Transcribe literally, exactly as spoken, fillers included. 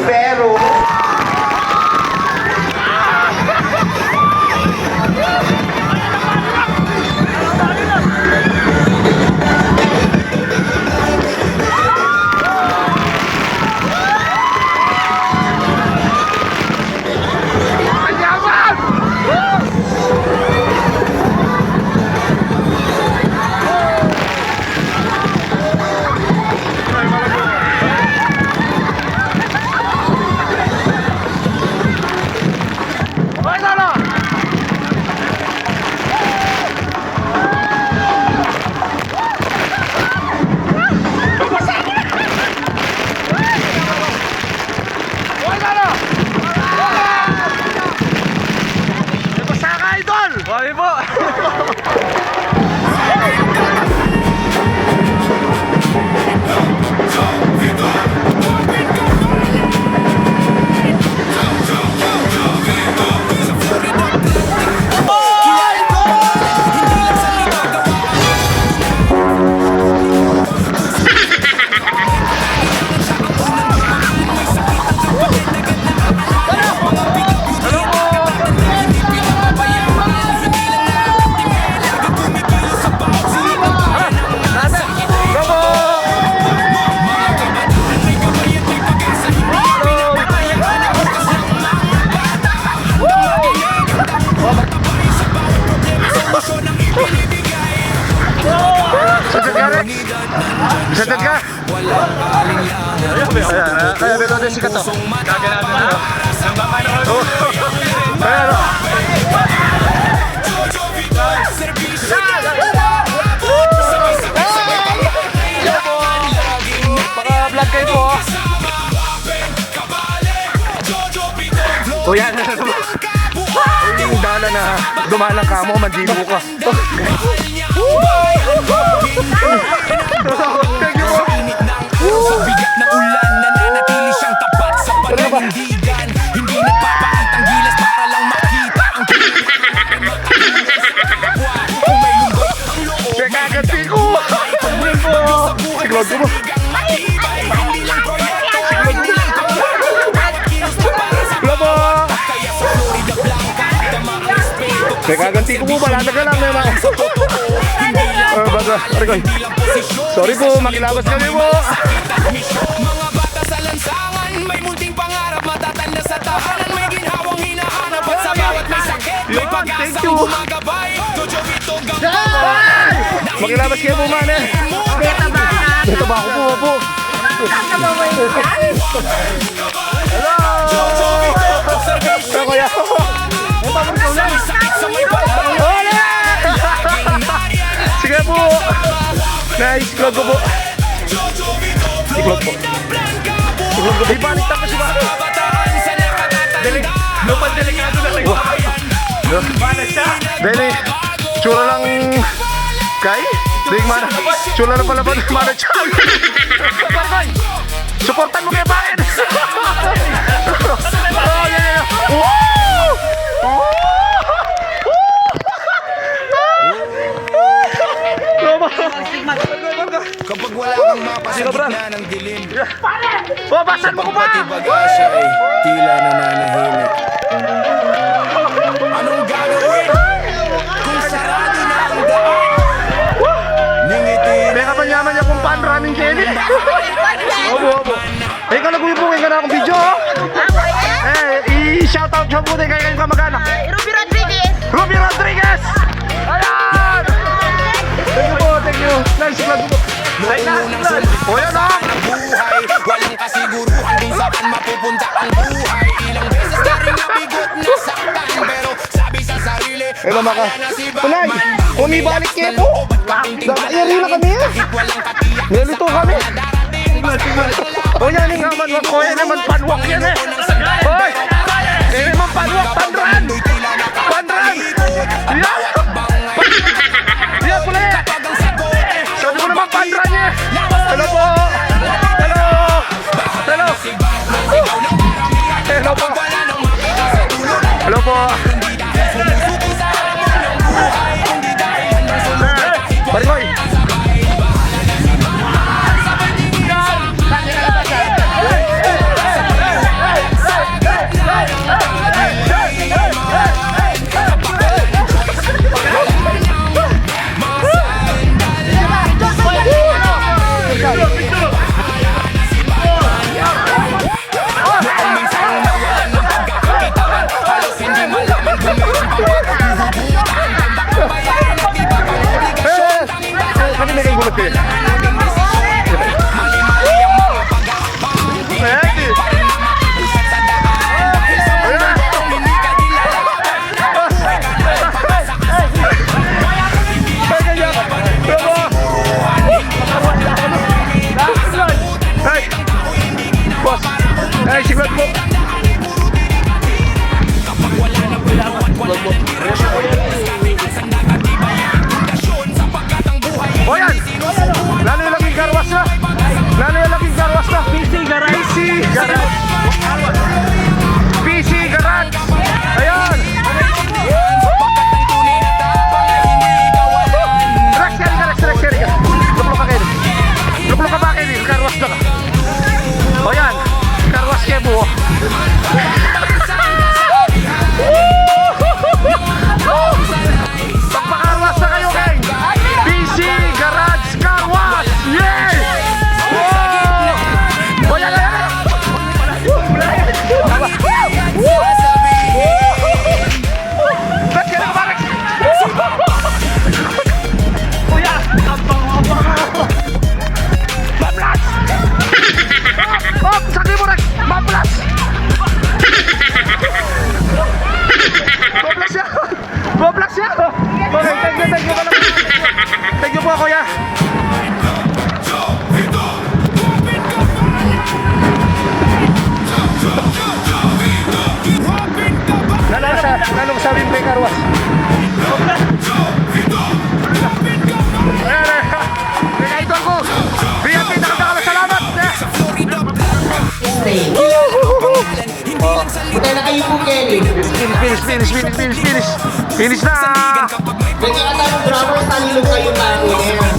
Pero Kami po. Sasad ka? Ayan, ayan, ayan, ayan, ayan, sikat to. Oh. Ayan, oh. Paka-vlog kayo po, oh. O yan. Ay, dala na. Dumalang ka mo, mandibo ka. Sa bigat ng ulan, nananatili siyang tapat sa panindigan. Hindi nagpapakitang gilas para lang makita ang kanyang kapwa. Kung may lumbay ang loob, may handang buhay. Kung may bagyo sa buhay, kasandigang matibay. Hindi lang proyekto, hindi lang pangako, bawat kilos na para sa bawat. Kaya sa Florida Blanca, dama ang respeto. Kasi kaganti ko po, wala na ka lang, may mga. Sa totoo, hindi lang pangalan, hindi lang posisyon. Sorry po, makilabas kami po. Mga bata sa lansangan, may munting pangarap, matatanda sa tahanan, may ginhawang hinahanap, at sa bawat may sakit, may pag-asang gumagabay. Jojo Vito, Gang Pabor. Makilabas kayo po, man, eh. Beta Baka. Beta Baka po, po. Hello! Hello, kuya. Wala! Sige po! Nice, vlog ko po. Vlog po. Vlog ko po. Ibalik tapos si Mami. Deli-, lupang delikado na rin. Bale, tsura lang kay? Ding mana. Tsura lang pala ba ng mana? Suportan mo kaya, bakit? Oh, yeah, yeah, yeah. Woo! Woo! Woo! Tama. Kapag wala kang mapa sa gitna ng dilim, oh, basan mo ko pa! Pati pag-asa ay tila nananahimik. Anong gagawin kung sarado na ang daan? Ningiti. May kapanyaman niya kung paan running, Kenny. Opo, opo. Eh, kalaguyo po, kaya ka na akong video, oh. Eh, i-shoutout siya po, eh, kaya kayong kamag-anak. Ah, Ruby Rodriguez. Ruby Rodriguez! Ayan! Thank you po, thank you. Nice vlog po. Nice vlog. O, yan, oh. Buhay, walang kasiguruhan kung saan mapupunta ang buhay. Ilang beses na rin nabigo, nasaktan, pero sabi sa sarili, Hello, maka. Tunay, umibalik kaya po. Dahil na kami, eh. Nilito kami. O, yan, eh, naman, wag ko, eh, naman, panwak yan, eh. Hoy! Eh, naman, panwak, panran! Panran! Yan! Yan, pula, eh! Sabi ko naman, panran, eh! Hello po! Hello! Hello! Hello po! Hello po! Pare Koy! Ay, si Glenn po. O, yan. Lalo yung laging car wash na. Lalo yung laging car wash na. P C Garage. P C Garage. P C Garage. Ayan. Relax ka, relax, relax, relax. Lukluk ka, Kenny. Lukluk ka ba, Kenny? Car wash na ka. O, yan. Car wash kayu, buo. Magpa-car wash na kayu kay P C Garage Car Wash! Yay! Wow! O, yan, yan, yan! Ba't ka na, pare? Kuya, abang, abang. Mablas! Oh, sakit mo, Rex! Mablas! Mablas yan! Mablas yan! Okay, thank you, thank you pala. Thank you po, kuya. Nanung sa-, nanung sabi mo kay car wash? Ayan, ayan. Mga idol ko. V I P, nakakala, salamat. Patay na kayo po, Kenny. Finish, finish, finish, finish, finish, finish. Finish na! Nagkakatang drummer, talilog kayo, bago yan.